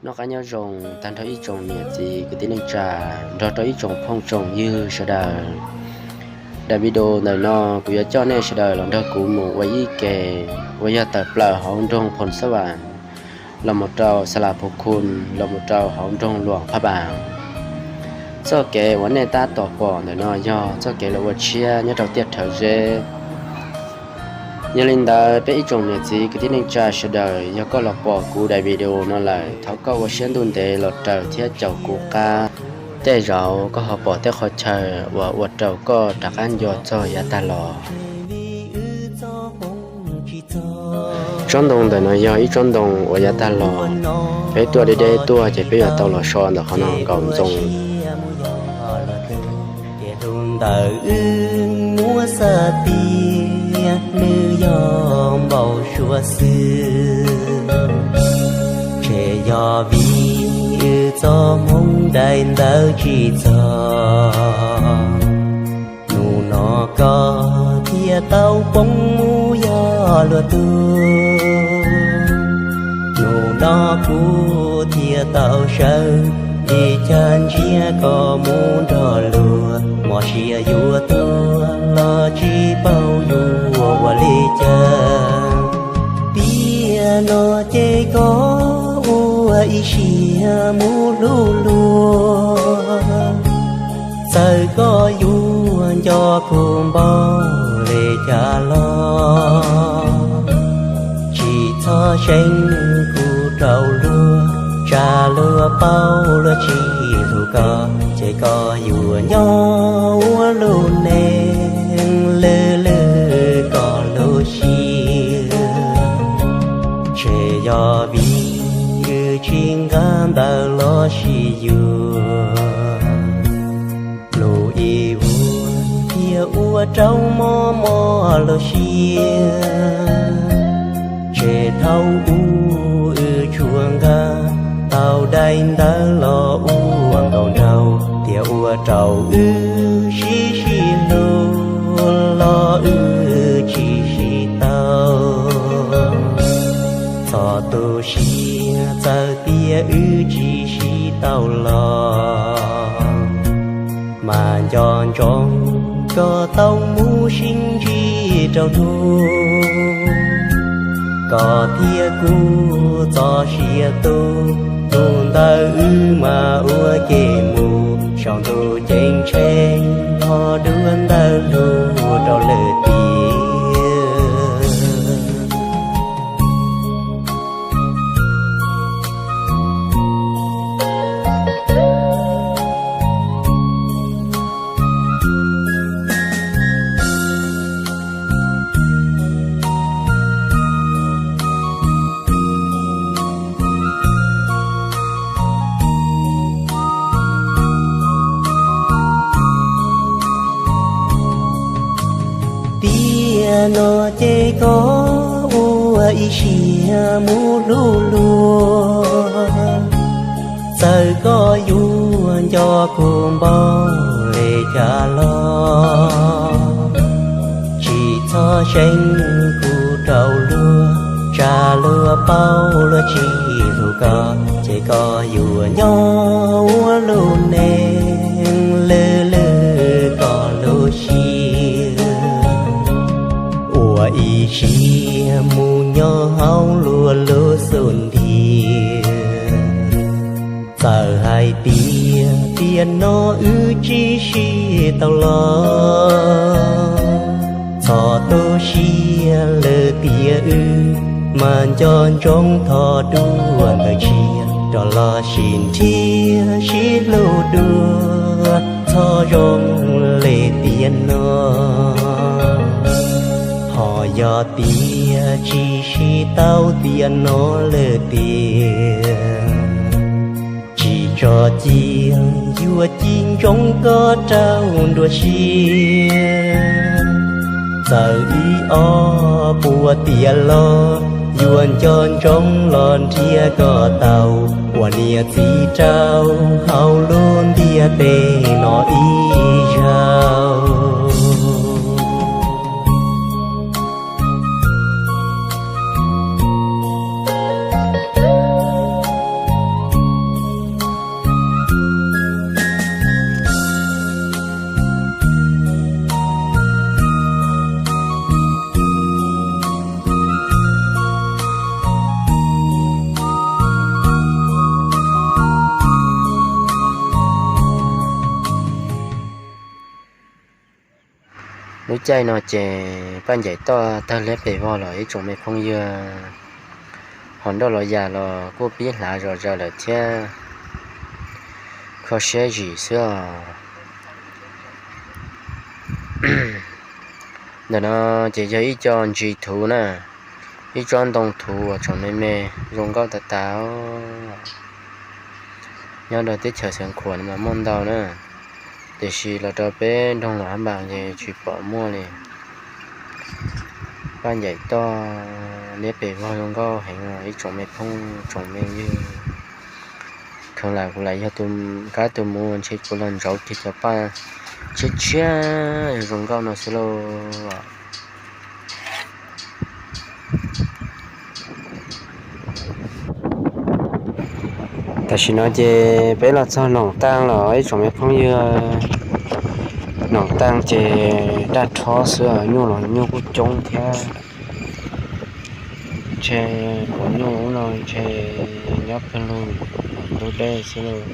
Noj qab nyob zoo tag nrho ib tsoom niam txiv kwv tij neej tsa, nrog rau ib tsoom phooj tsoom ywg sawv daws. Daim video ntawm no kuv yuav coj nej sawv daws los nrog kuv mus ua ib ke uas yog tawm plaws hauv nroog Phoos Xab Vam los mus rau Xa Las Phu Khun los mus rau hauv nroog Luam Phab Npas. Txoj kev uas nej tab tom pom ntawm no yog txoj kev los ua tshiab nyob rau tiaj Rhawv Zeb. Yog li ntawd peb ib tsoom niam txiv kwv tij neej tsa sawv daws, yog koj los pom kuv daim video no lawm, thov koj ua siab ntuj ntev los raws thiab caum kuv qab. Tej zaum koj ho pom tej qhov chaw uas ua rau koj rov qab nco txog yav tag los. Tsob ntoo ntawm no yog ib tsob ntoo uas yav tag los peb tuaj deb deb tuaj ces peb yuav tau los so ntawm qhov no nkaum ntxoo. Tus ntawm wb muab xav tias nws yog npau suav xwb, ces yog vim wb txoj hmoov daim ntawv tsis txog. Nus no koj thiaj tau poob mus yog luag tug. Nus no kuv thiaj tau sawv ib chaj ntsiab koj mus nrog luag, hmo sia yuav tuag los tsis paub yuav ua li cas. Tiam no ces koj ua ib siab mus hlub luag, txawm koj yuav nco kuv npaum li cas los tsis txhob seev kuv rau luag, tsam luag paub luag tsis hlub koj ces koj yuav nyob ua lub neej lwj lwj koj lub siab. Ces yog vim wb tsis nqa ntawv los sis yuav, lus ib vuag thiaj ua rau mob mob lub siab. Ces thaum ub wb tsuas nqa tau daim ntawv los ua nkaus nraug, thiaj ua rau wb sib sib hlub los wb tsis sib tau. Txhob tu siab txawm tias wb tsis sib tau los, mas nco ntsoov koj tau mus sib ntsib rau hnub, koj thiab kuv txoj sia tu, tus ntawm wb mas ua ke mus saum ntuj ceeb tsheej, ho dua ntawv hlub rau lwm tiam. Tiam no ces koj ua ib siab mus hlub luag, txawm koj yuav nco kuv npaum li cas los tsis txhob seev kuv rau luag, tsam luag paub luag tsis hlub koj ces koj yuav nyob ua lub neej lwj lwj koj lub siab. Ua ib siab mus nyob hauv luag lub xub ntiag, txawm hais tias tiam no wb tsis sib tau los, txhob tu siab lwm tiam wb mas nco ntsoov thov dua ntawm tshiab rov los sib nrhiav sib hlub dua, txhob zoo li tiam no. Ho yog tias tsis sib tau tiam no lawm tiag, tsis tso cia yuav ci ntsoov koj rau nruab siab. Txawm ib ob puas tiam los yuav nco ntsoov los nrhiav koj tau, ua niam txiv rau hauv lub ntiaj teb no ib zaug. Lub caij no ces Paj Ncaim Toj tawg liab pes vog lawm ib tsoom me phooj ywg, ho nroj los yas los kuj pib hlav zom zaws lawm thiab, kho siab zim xwb os. Ntawm no ces yog ib co ntsis thuv na, ib tsob ntoo thuv uas tseem me me zoo nkauj tas tas. Nyob rau teb chaws Xeev Khuam no mas muaj ntau na, tiam sis los rau peb nroog Luam Hab Npas ces tsis pom muaj li. Paj Ncaim Toj liab pes vog zoo nkauj heev os ib tsoom me phooj tsoom me ywg. Kheev lam kuv lam yog tus kab tus muv ntshe kuv los ntsauv kiag cov paj tshiab tshiab zoo nkauj no xwb lauj. Tam sim no ces peb los txog Noom Taaj los ib tsoom me phooj ywg. Noom Taaj ces daj rhob xwb, nyuj los nyuj kuj coob thiab. Ntshe cov nyuj ub no ntshe nyob pawg lug ntug dej xwb lauj.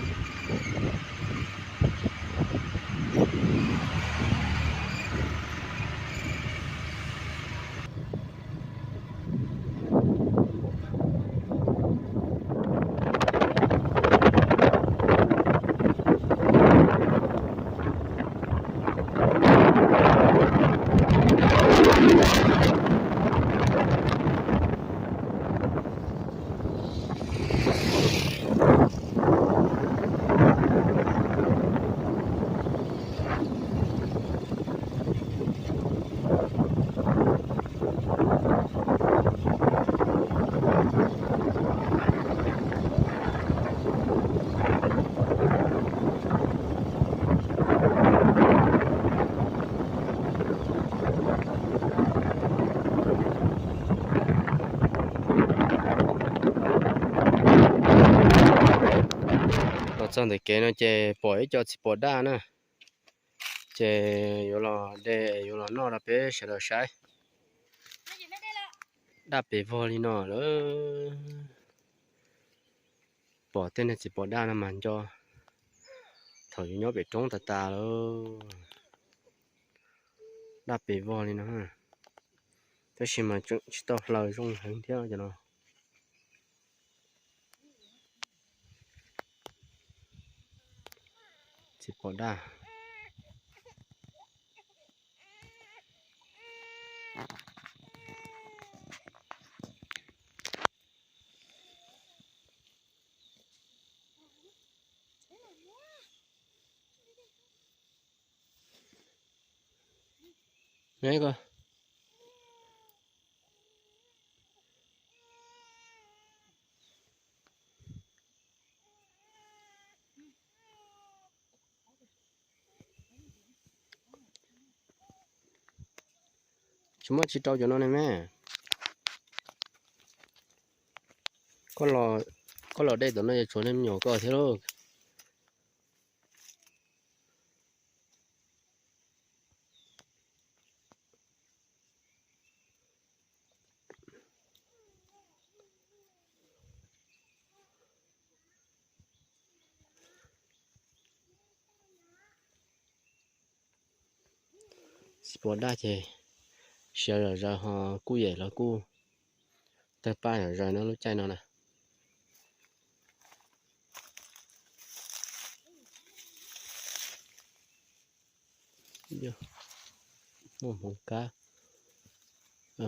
Los txog ntawm kev no ces pom ib co txiv pos daj na, ces yuav los de yuav los noj rau peb sawv daws saib. Daj pes vog li no lawm. Pom tej niag txiv pos daj no mas nco thaum yus nyob pem roob tas tas lawm. Daj pes vog li no, tab sis mas tseem tsis tau hlaws zoo heev thiab cov no. Txiv pos daj. Tsis muaj tsis rau cov no ne me. Koj los dej tom no yog tshuav nej me nyuam koj thiab lauj. Txiv pos daj ces siav zom zaws ho kuj yem los kuj tawg paj zom zaws na lub caij no na. Muaj hmoov kab,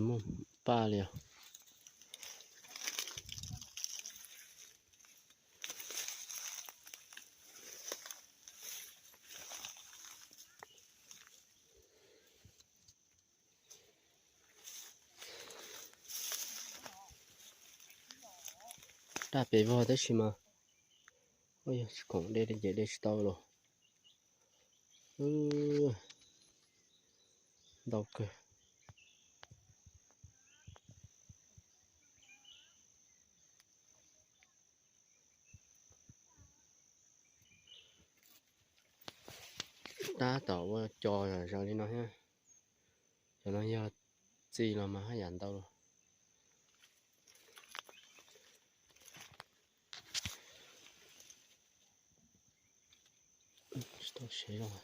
muaj paj li os. Daj pes vog tab sis mas, yog tsis khoom dej ces dej tsis tau los. Ntau kawg. Tab tom ua co zom zaws li no thiab. Cov no yog txi los mas haj yam ntau los. Tsis tau sev los.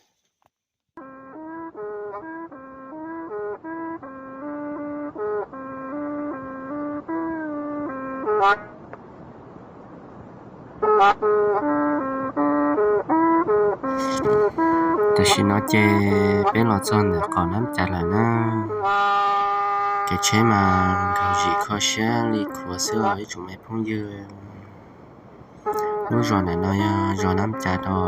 Tam sim no ces peb los txog ntawm qhov Nab Cav lawm na. Kev tsheb mas nkag zim kho siab li khuav xwb os ib tsoom me phooj ywg. Lub zos ntawm no yog zos Nab Cav no.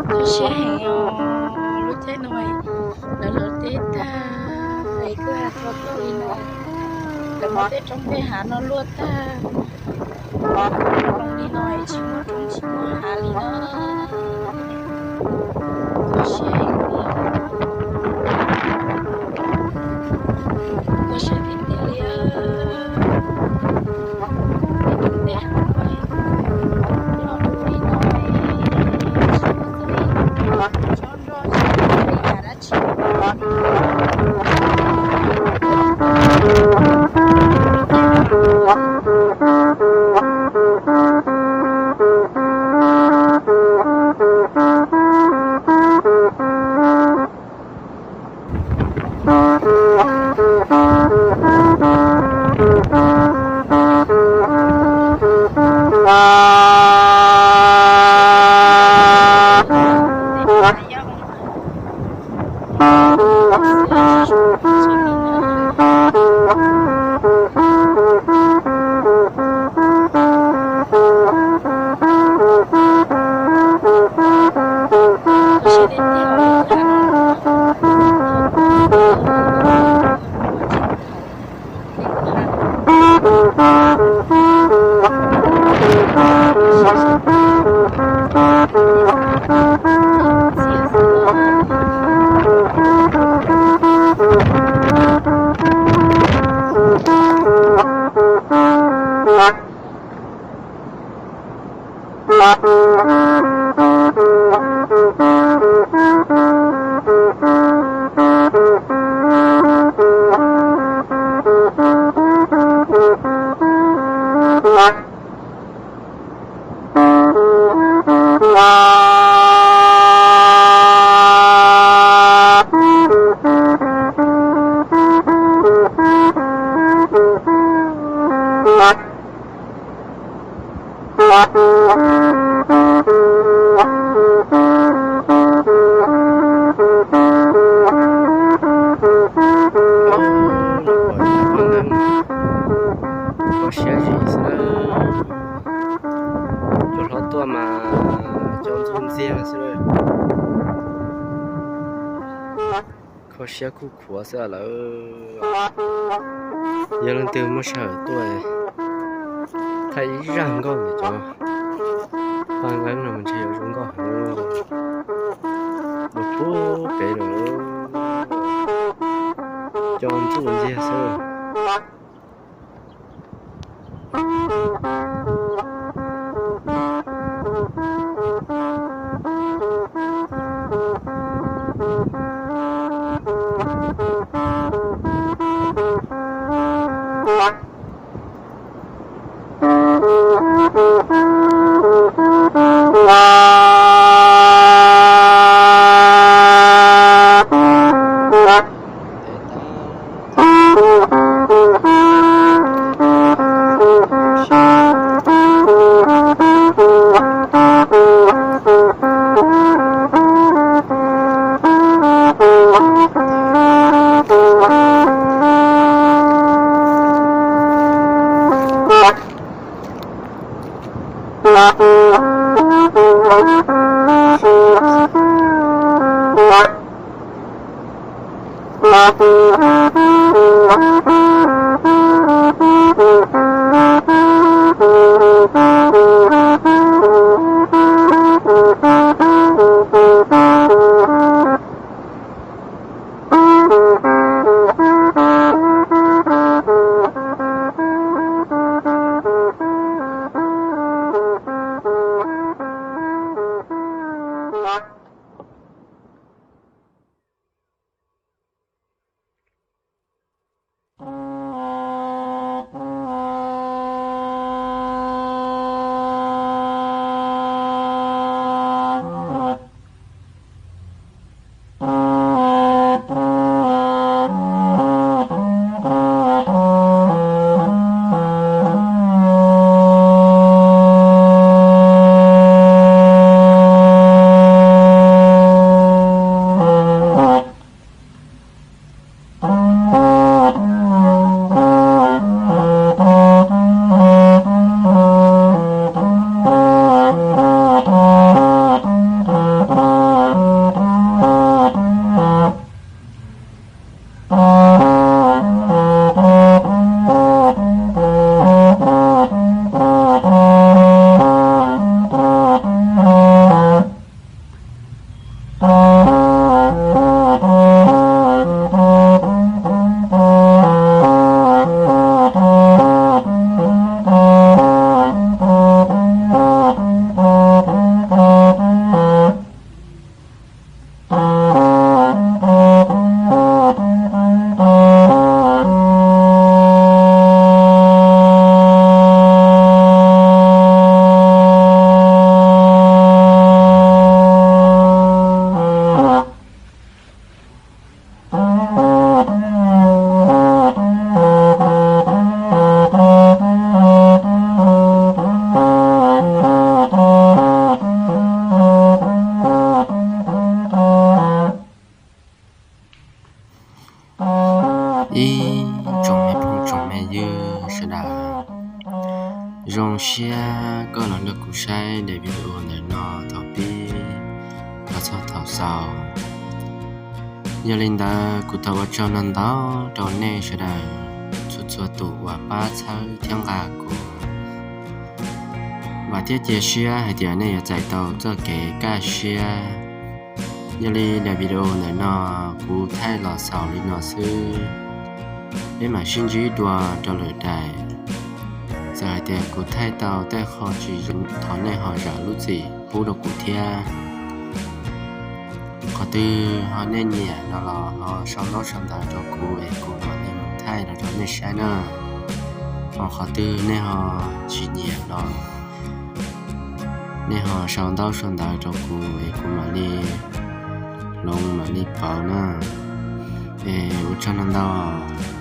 Kho siab heev os, lub caij no lawv lawv teb tag, es kwj ha tho tuaj li no, lawv muab tej roob tej hav no luaj tag, zoo li no tsis muaj roob tsis muaj hav li no. Kho siab heev li, kho siab tiag tiag li. Tej roob tej hav no los rau li no, tsis muaj txoj li, tsob nroj tsis muaj ib yam dab tsi. Kho siab zim xwb. Cov hlob tuaj mas cov ntxuj ntxiag xwb. Kho siab kuj khuav xwb lawm. Yog leej twg muaj sij hawm tuaj thaij ib zaj nkauj ntawm cov paj nqeeb no mas ntshe yuav zoo nkauj heev. Dua pub pem lawm, cov ntxuj ntxiag xwb. Koj los nrog kuv saib daim video ntawm no thaum pib los txog thaum xaus. Yog li ntawd kuv thov ua tsaug ntau ntau rau nej sawv daws txhua txhua tus uas pab txhawb thiab nqa kuv. Vam thiab cia siab hais tias nej yuav txais tau txoj kev kaj siab. Yog li daim video ntawm no kuv thaij los xaus li no xwb, peb mam sib ntsib dua rau lwm daim. Txawm hais tias kuv thaij tau tej qho tsis zoo thov nej ho zam lub txim pub rau kuv thiab. Qhov twg ho nej nyiam no los ho sau ntaub sau ntawv rau kuv es kuv mam li mus thaij los rau nej saib na. Ho qhov twg nej ho tsis nyiam los nej ho sau ntaub sau ntawv rau kuv es kuv mam li hloov mam li pauv na. Es ua tsaug ntau ntau.